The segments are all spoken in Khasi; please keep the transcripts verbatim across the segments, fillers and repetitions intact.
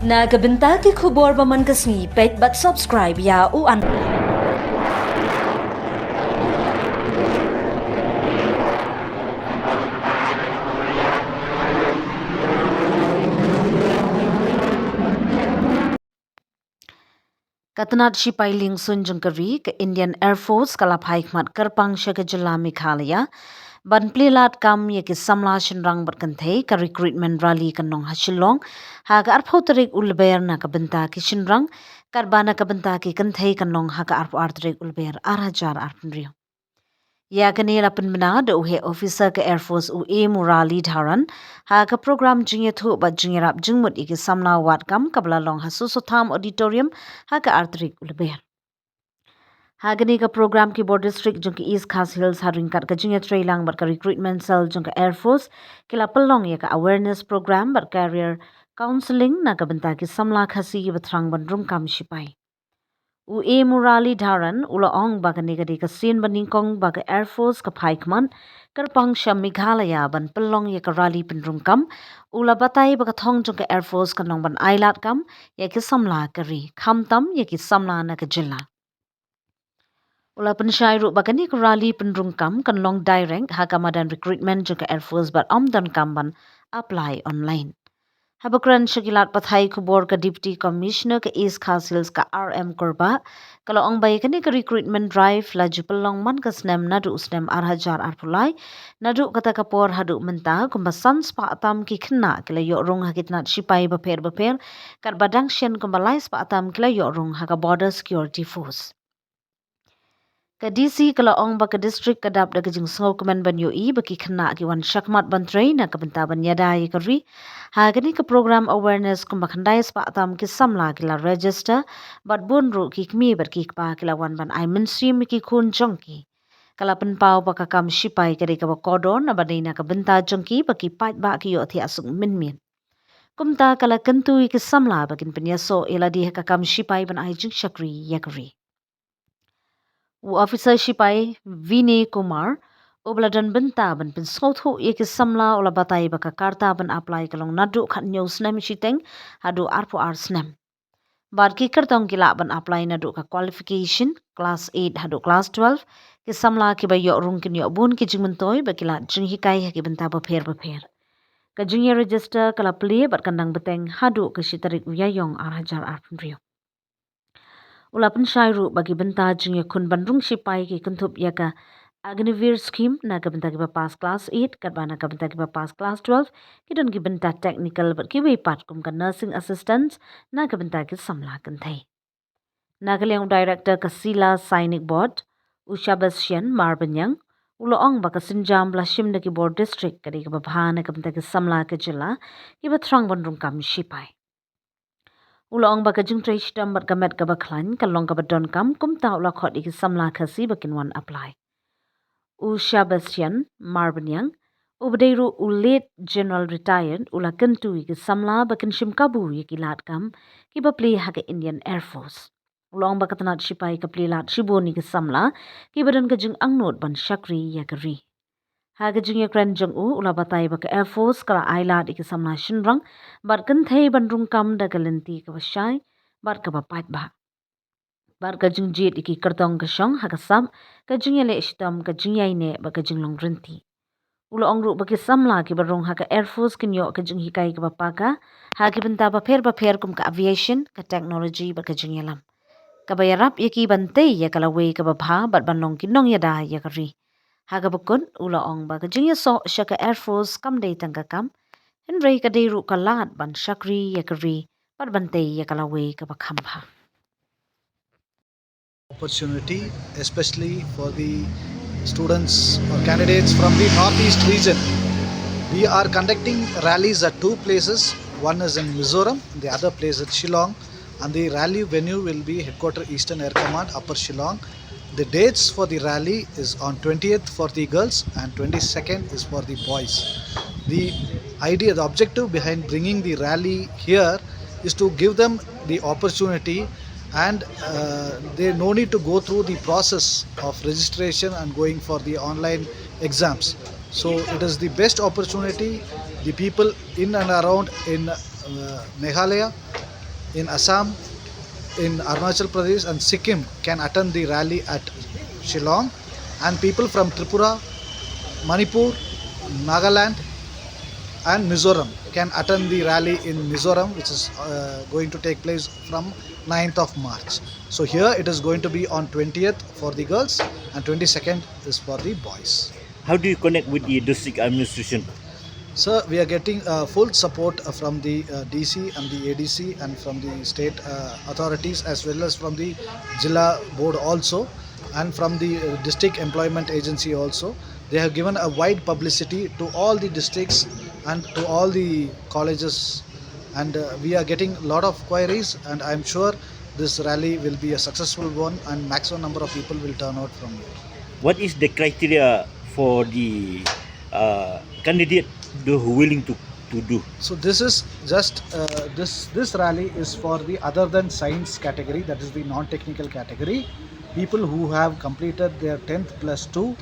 Na ka bynta ki khubor ba man ka sngi, peit bad subscribe ïa u an. Ka tnat shipai liengsuiñ jong ka ri, ka Indian Air Force, ka la phai khmat kyrpang sha ka jylla Meghalaya ban plie lad kam ïa ki samla shynrang bad kynthei. Ka recruitment rally kan long ha Shillong ha ka arphew tarik u Lber na ka bynta ki shynrang, katba na ka bynta ki kynthei kan long ha ka arphew ar tarik u Lber ar hajar arphew hynriew. Ïa kane la pynbna da u heh officer ka Air Force, u A Murali Dharan, ha ka program jingïathuh bad jingïarap jingmut ïa ki samla wad kam kaba la long ha Sosotham Auditorium ha ka ar tarik u Lber. Ha kane ka program, ki bor district jong ka East Khasi Hills, ha ryngkat ka jingïatreilang bad ka recruitment cell jong ka Air Force, ki la pynlong ïa ka awareness program bad career counselling na ka bynta ki samla Khasi kiba thrang ban rung kam shipai. U A Murali Dharan u la ong ba kane ka dei ka sien ba nyngkong ba ka Air Force ka phai khmat kyrpang sha Meghalaya ban pynlong ïa ka rally pynrung kam. U la batai ba ka thong jong ka Air Force kan long ban ai lad kam ïa ki samla ka ri, khamtam ïa ki samla na ka jylla. U la pynshai ruh ba kane ka rally pynrung kam kan long direct ha ka madan recruitment jong ka Air Force bad ym donkam ban apply online. Haba kren sha ki lad pathai khubor ka Deputy Commissioner ka East Khasi Hills, ka R M Kurbah, ka la ong ba ïa kane ka recruitment drive la ju pynlong man ka snem naduh u snem ar hajar arphew lai. Naduh kata ka por haduh mynta, kumba san spah tam ki khynnah ki la ïoh rung ha ki tnat shipai bapher bapher, katba dang shen kumba lai spah tam ki la ïoh rung ha ka Border Security Force. Ka D C ka la ong ba ka district ka dap da ka jingsngewkmen ban ïohi ba ki khynnah ki wan shakhmat ban trei na ka bynta ban ïada ïa ka ri. Ha kane ka program awareness, kumba khyndai spah tam ki samla ki la register, bad bun ruh ki kmie bad ki kpa ki la wan ban ai mynsiem ïa ki khun jong ki. Ka la pynpaw ba ka kam shipai ka dei kaba kordor, naba dei na ka bynta jong ki ba ki paidbah ki ïohthiah suk mynmiet. Kumta ka la kyntu ïa ki samla ba kin pynïasoh ïa lade ha ka kam shipai ban ai jingshakri ïa ka ri. U officer shipai Vinay Kumar, uba la don bynta ban pynsngewthuh ïa ki samla, u la batai ba ka karta ban apply ka long naduh khathynñiew snem shiteng haduh arphew ar snem. Bad ki kyrtong ki lah ban apply naduh ka qualification, class eight haduh class twelve. Ki samla kiba ïoh rung kin ïoh bun ki jingmyntoi bad ki lad jinghikai ha ki bynta bapher bapher. Ka jingïaregister ka la plie bad kan dang bteng haduh ka shi tarik u Ïaïong ar hajar arphew hynriew. U la pynshai ruh ba ki bynta jingïakhun ban rung shipai ki kynthup ïa ka Agniveer Scheme na ka bynta kiba pass class eight, katba na ka bynta kiba pass class twelve, ki don ki bynta technical bad kiwei pat kum ka nursing assistant na ka bynta ki samla kynthei. Na ka liang u director ka Sila Sainik Board, u Sebastian Marbaniang, u la ong ba ka sienjam ba la shim da ki bor district ka dei kaba bha na ka bynta ki samla ka jylla kiba thrang ban rung kam shipai. U la ong ba ka jingtrei shitom bad ka met kaba khlaiñ ka long kaba donkam, kumta u la khot ïa ki samla Khasi ba kin wan apply. U Sebastian Marbaniang, uba dei ruh u late General Retired, u la kyntu ïa ki samla ba kin shim kabu ïa ki lad kam kiba plie ha ka Indian Air Force. U la ong ba ka tnat shipai ka plie lad shibun ïa ki samla kiba don ka jingangnud ban shakri ïa ka ri. Ha ka jingïakren jong u, u la batai ba ka Air Force ka la ai lad ïa ki samla shynrang bad kynthei ban rung kam da ka lynti kaba shai bad kaba paidbah. Bad ka jingjied ïa ki kyrtong ka shong ha ka sap ka jingïaleh shitom, ka jingïaineh bad ka jinglong rynti. U la ong ruh ba ki samla kiba rung ha ka Air Force kin ïoh ka jinghikai kaba paka ha ki bynta bapher bapher kum ka aviation, ka technology bad ka jingïalam, kaba ïarap ïa ki ban tei ïa ka lawei kaba bha bad ban long ki nongïada ïa ka ri. Ha kaba kut, u la ong ba ka jingïasoh sha ka Air Force kam dei tang ka kam, hynrei ka dei ruh ka lad ban shakri ïa ka ri bad ban tei ïa ka lawei kaba kham bha. Opportunity, especially for the students or candidates from the Northeast region. We are conducting rallies at two places. One is in Mizoram, the other place at Shillong, and the rally venue will be Headquarter Eastern Air Command, Upper Shillong. The dates for the rally is on twentieth for the girls and twenty-second is for the boys. The idea, the objective behind bringing the rally here is to give them the opportunity and uh, they no need to go through the process of registration and going for the online exams. So it is the best opportunity. The people in and around in uh, Meghalaya in Assam, in Arunachal Pradesh and Sikkim can attend the rally at Shillong, and people from Tripura, Manipur, Nagaland and Mizoram can attend the rally in Mizoram, which is uh, going to take place from ninth of March. So here it is going to be on twentieth for the girls and twenty-second is for the boys. How do you connect with the district administration? Sir, we are getting uh, full support uh, from the uh, D C and the A D C and from the state uh, authorities, as well as from the Jilla board also, and from the uh, district employment agency also. They have given a wide publicity to all the districts and to all the colleges, and uh, we are getting a lot of queries, and I'm sure this rally will be a successful one and maximum number of people will turn out from here. What is the criteria for the uh, candidate who willing to, to do? So this is just uh, this this rally is for the other than science category, that is the non-technical category, people who have completed their tenth plus two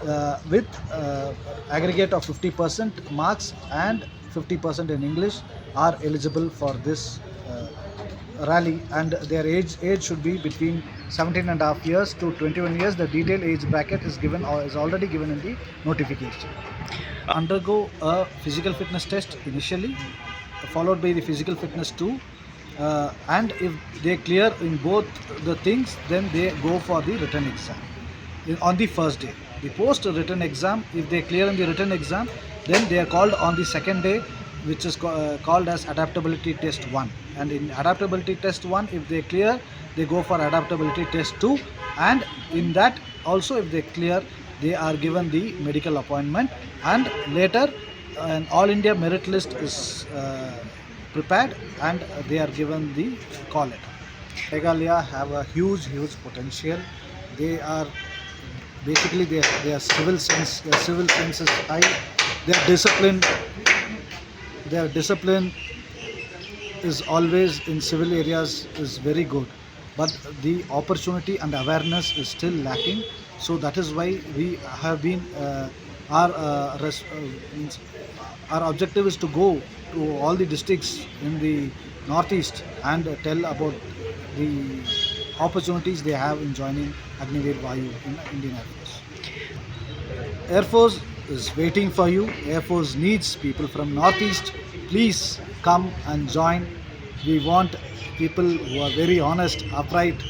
uh, with uh, aggregate of fifty percent marks and fifty percent in English are eligible for this uh, rally, and their age age should be between seventeen and a half years to twenty-one years. The detailed age bracket is given or is already given in the notification. Undergo a physical fitness test initially, followed by the physical fitness two, uh, and if they clear in both the things, then they go for the written exam in, on the first day. The post written exam, if they clear in the written exam, then they are called on the second day, which is ca- uh, called as adaptability test one. And in adaptability test one, if they clear, they go for adaptability test two, and in that also, if they clear, they are given the medical appointment, and later an all India merit list is uh, prepared, and they are given the call letter. Meghalaya have a huge, huge potential. They are basically they, they are civil sense, their civil sense is high. Their discipline, their discipline is always in civil areas is very good, but the opportunity and awareness is still lacking. So that is why we have been uh, our uh, res- uh, means our objective is to go to all the districts in the northeast and uh, tell about the opportunities they have in joining Agniveer Vayu in the Indian Air Force. Air Force is waiting for you. Air Force needs people from northeast. Please come and join. We want people who are very honest, upright,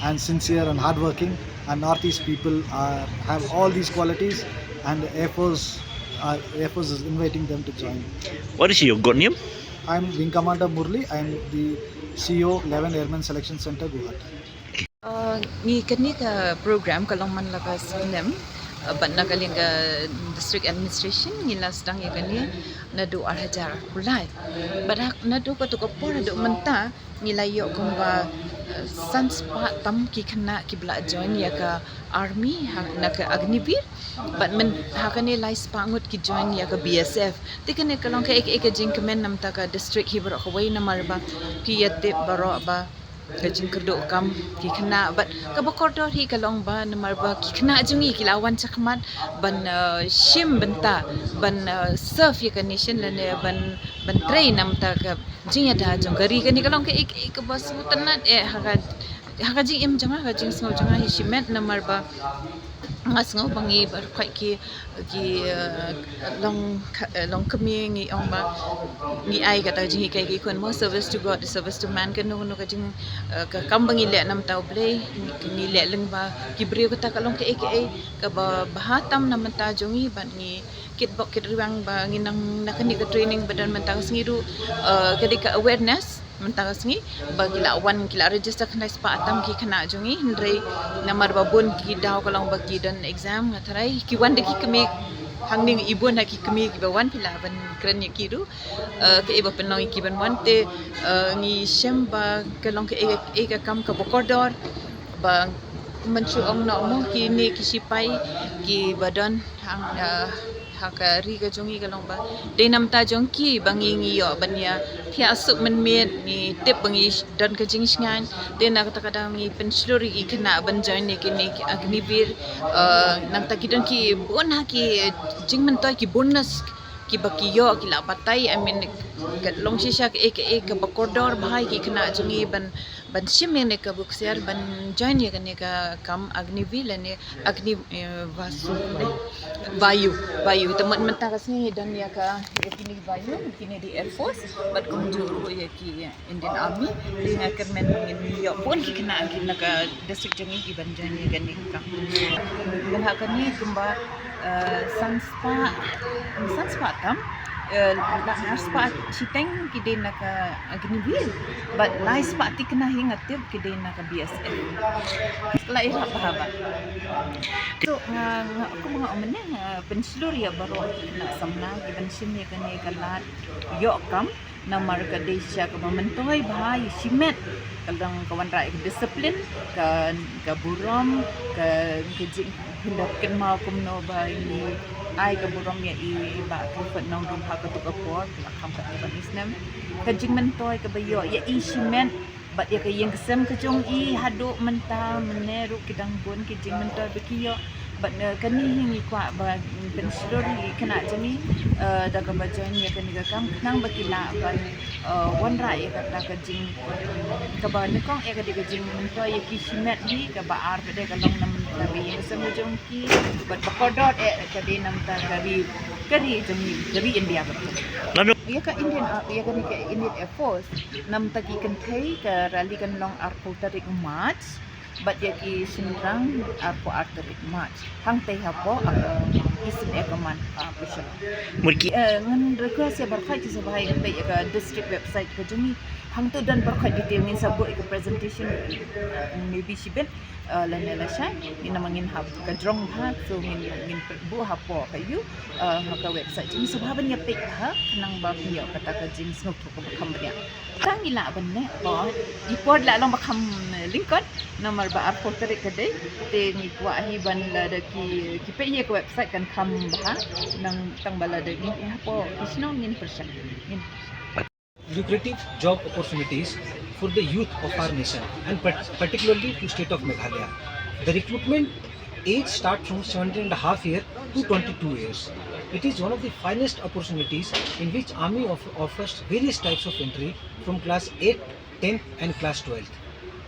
and sincere and hardworking. And northeast people are have all these qualities, and Air Force, uh, Air Force is inviting them to join. What is your god name? I'm Wing Commander Murli. I'm the C E O, eleven Airman Selection Center, Guwahati. Uh, ngi kane ka program ka long man la ka snem uh, bad na ka liang ka district administration ngi la sdang ïa kane naduh ar hajar arphew lai. Bad hak naduh kato ka por haduh mynta ngi la ïoh kumba uh, san spah tam ki khynnah kiba la join ïa ka army ha na ka Agniveer. Bad myn ha kane lai spah ngut ki join ïa ka B S F. Te kane ka long kaei kaei ka jingkmen namar ka district hi baroh kawei namar ba ki ïatip baroh ba ka jingkyrduh kam ki khynnah bad kaba kordor hi ka long ba namar ba ki khynnah jong ngi ki la wan shakhmat ban uh, shim bynta ban uh, serve ïa ka nation lane ban ban trei namar ka jingïada jong ka ri. Kane ka long kaei kaei kaba sngewtynnat eh ha ka ha ka jingim jong nga, ha ka jingsngew jong nga hi shimet namar ba nga sngew ba ngi baroh ki ki uh, long uh, long kmie ngi ong ba ngi ai kata ka jinghikai ki khun mo, service to God, service to man. Kano kano ka jing uh, ka kam ba ngi leh namar U Blei ngi leh lyngba ki briew. Kata ka long kaei kaei kaba bha tam namar jong ngi bad ngi kitbok kitrwiang ba ngi nang na kane ka training ba don mynta ka sngi ruh uh, ka dei ka awareness mynta ka sngi ba ki la wan ki la register khyndai spah tam ki khynnah jong ngi, hynrei namar ba bun ki daw ka long ba ki don exam, nga tharai ki wan da ki kmie. Hangne ngi bun ha ki kmie kiba wan, phi lah ban kren ïa ki ruh. Uh, kaei ba pynlong ïa ki ban wan te uh, ngi shem ba ka long kaei kaei ka kam kaba kordor ba mynta ong noh mo kine ki sipai kiba don hang uh, ha ka ri ka jong ngi ka long ba dei namar jong ki ba ngi ngi ïoh ban ïa thiah suk mynmiet. Ngi tip ba ngi don ka jingshngaiñ, te na kata ka daw ngi pynshlur ïa ki khynnah ban join ïa kine ki Agniveer. Uh, nangta ki don ki bun ha ki jingmyntoi, ki bonus Kiba ki ïoh ki la batai, I mean, ka long shisha kaei kaei kaba kordor bha ïa ki khynnah jong ngi ban, ban shim ïa kane ka bok siar, ban join ïa kane ka kam Agniveer lane Agni, eh, Vasu, Vayu, Vayu. Te mynta ka sngi don ïa ka, ïa kine Vayu, kine dei Air Force, bad kumjuh ruh ïa ki Indian Army. Te nga kyrmen ba ngin ïoh bun ki khynnah ki na ka district jong ngi ki ban join ïa kane ka kam. Ngan ha kane kumba, eh, san spah, san spah tam, eh, la ar spah shiteng ki dei na ka Agniveer, bad lai spah thikna hi nga tip ki dei na ka B S F. Ka la ïarap bha bha. So nga, nga, kumba nga ong mynne, nga pynshlur ïa baroh ki khynnah samla ki ban shim ïa kane ka lad ïoh kam. Namar ka dei shisha kaba myntoi bha ïa i shimet, ka long ka wanrah ïa ka discipline, ka, ka burom, ka, ka jingpyndap kynmaw kumno ba ngi ai ka burom ïa i Bah Clifford Nongrum ha kato ka por, ka la kham katto katne snem. Ka jingmyntoi kaba ïoh ïa i shimet bad ïa ka ïing ka sem ka jong i haduh mynta mynne ruh ki dang bun ki jingmyntoi ba ki ïoh. Bad, eh, kane hi ngi kwah ba pynshlur ïa ki khynnah jong ngi, eh, da kaba join ïa kane ka kam khnang ba ki lah ban, eh, wanrah ïa kata ka jing, kaba nyngkong eh ka dei ka jingmyntoi ïa ki shimet hi, kaba ar pat eh ka long na bynta ka ïing ka sem ka jong ki, bad ba kordor eh ka dei na bynta ka ri, ka ri jong ngi, ka ri India. Ïa ka Indian, ah, ïa kane ka Indian Air Force, na bynta ki kynthei ka rally kan long arphew tarik March, bad ïa ki shynrang arphew ar tarik March. Hangtei hapoh, ah, Eastern Air Command, ah, Peshawar. Mut ki, eh, ngan request ïa baroh ki sngewbha ïa peit ïa ka district website ka jong ngi. Hangto don baroh detail, ngin sa buh ïa ka presentation, maybe shibit, eh, lane lashai, ngin, namar ngin hap ka jrong bha, so ngin, ngin buh hapoh ka ïu, eh, ha ka website. Jong ngi sngewbha ban ïa peit bha, khnang ba phi ïoh kata ka jingsngewthuh kaba kham bniah. Tang ngi lah ban leh por, i por la long ba kham lyngkot, namar ba arphew tarik ka dei, te ngi kwah hi ban lada ki, ki peit ïa ka website kan kham bha, nang tang ba lada ngi hapoh ki shnong ngin pyrshang, ngin pyrshang. Lucrative job opportunities for the youth of our nation and part-, particularly to state of Meghalaya. The recruitment age start from seventeen and a half year to twenty-two years. It is one of the finest opportunities in which army of-, offers various types of entry from class eighth, tenth and class twelfth.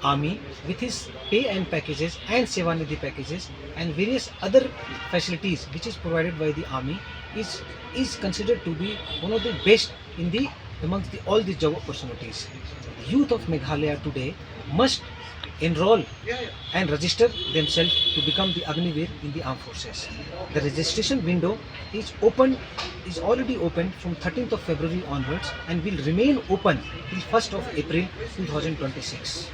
Army, with his pay and packages and Sevanidhi packages and various other facilities which is provided by the army, is, is considered to be one of the best in the, amongst the, all the job opportunities. The youth of Meghalaya today must enroll and register themselves to become the Agniveer in the armed forces. The registration window is open, is already open from thirteenth of February onwards and will remain open till first of April two thousand twenty-six.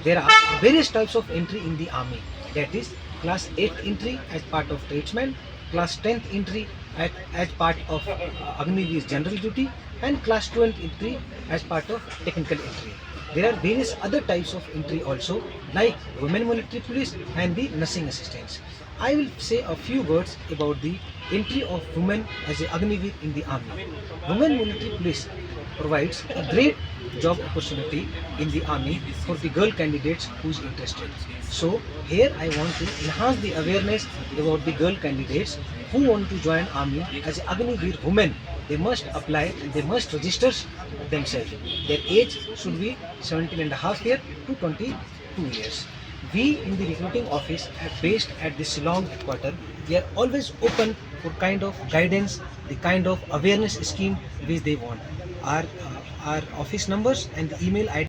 There are various types of entry in the army, that is class eighth entry as part of tradesman, class tenth entry at, as part of, uh, Agniveer general duty, and class twelfth entry as part of technical entry. There are various other types of entry also, like women military police and the nursing assistants. I will say a few words about the entry of women as a Agniveer in the army. Women military police provides a great job opportunity in the army for the girl candidates who is interested. So here I want to enhance the awareness about the girl candidates who want to join army as Agniveer women. They must apply and they must register themselves. Their age should be seventeen and a half year to twenty-two years. We in the recruiting office are based at the Shillong headquarter. We are always open for kind of guidance, the kind of awareness scheme which they want. Our, uh, our office numbers and the email I D